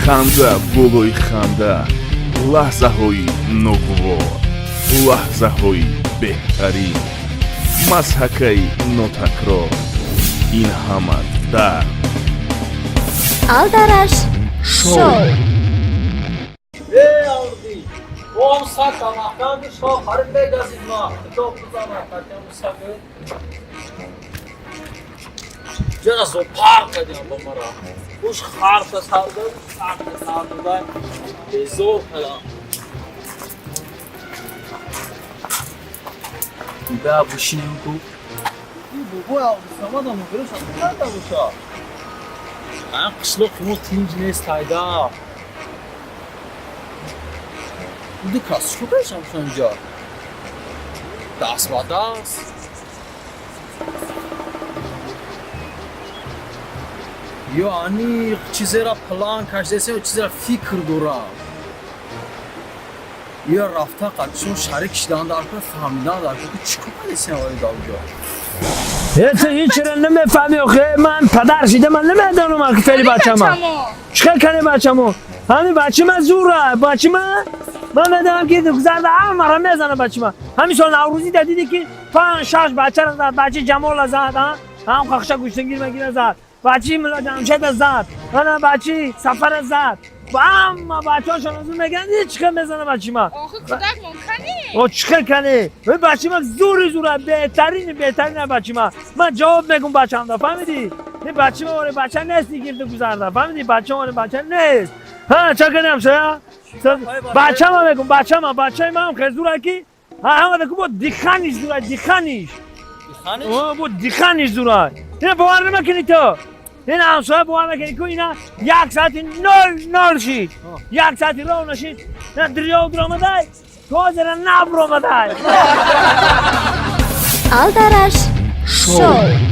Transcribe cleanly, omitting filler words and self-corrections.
Ханда болои ханда, лаҳзаҳои ногувор, лаҳзаҳои беҳтарин, мазҳакаи нотакрор. Ин ҳама дар Алдараш шоу. Эй, Алди! Бом сака маҳкам шо харид мегазид ма. Худо бизана катям сака. Ҷара зоопарк кардям ба мара. Уш харта сарда, сарта сарда. Безор кардам. Да бушинем ку. И бобой Абдусамада мугириш карда боша. Ан қишлоқи мо тинҷ нест айда. Ду кас чӣ кардашам инҷа? Даст ба даст. Ё аниқ чизеро план кашидасем, ё чизеро фикр дорам. Ё рафта қадшон шарик шидан дар кор, фаҳмидан дар кор, ки чӣ кор кардасем ои давҷо. Ту ҳеҷ намефаҳми охе. Ман падар шида, ман намедонам ки фели бачама. Чикар кане бачамо? Ҳамин бачама зура, бачама ман медонам ки гузарда ҳамаро мезана бачама. Ҳамин сол Наврӯзӣ да диди ки панҷ шаш бачаро зад, бачаи Ҷамола зад, ҳам қақша гӯштангир магира зад, бачаи Мулла Ҷамшеда зад, ана бачаи Сафара зад. Ҳама бачаҳошон озу мегӯянд, чӣ хел мезана бачима. Охи кӯдак мумкане. О, чӣ хел кане? Бачима зури зура, беҳтарини беҳтарина бачима. Ман ҷавоб мегум бачамда, фаҳмидӣ? Ин бачима оре бача нест, гирду гузарда, фаҳмидӣ? Бача оре бача нест. Ҳа, ча кардам шая? Бачама мегум, бачама, бачаи ман хел зура ки ҳама даку бо диханиш зура, диханиш. Диханиш? О, бо диханиш зура. Ина бовар намекунӣ ту. Ин ҳамсоя бовар накунӣ ку, ина 1:00 шид. 1 соати ров нашид. На дарё дуромадай, тозара набромадай. Алдараш шоу.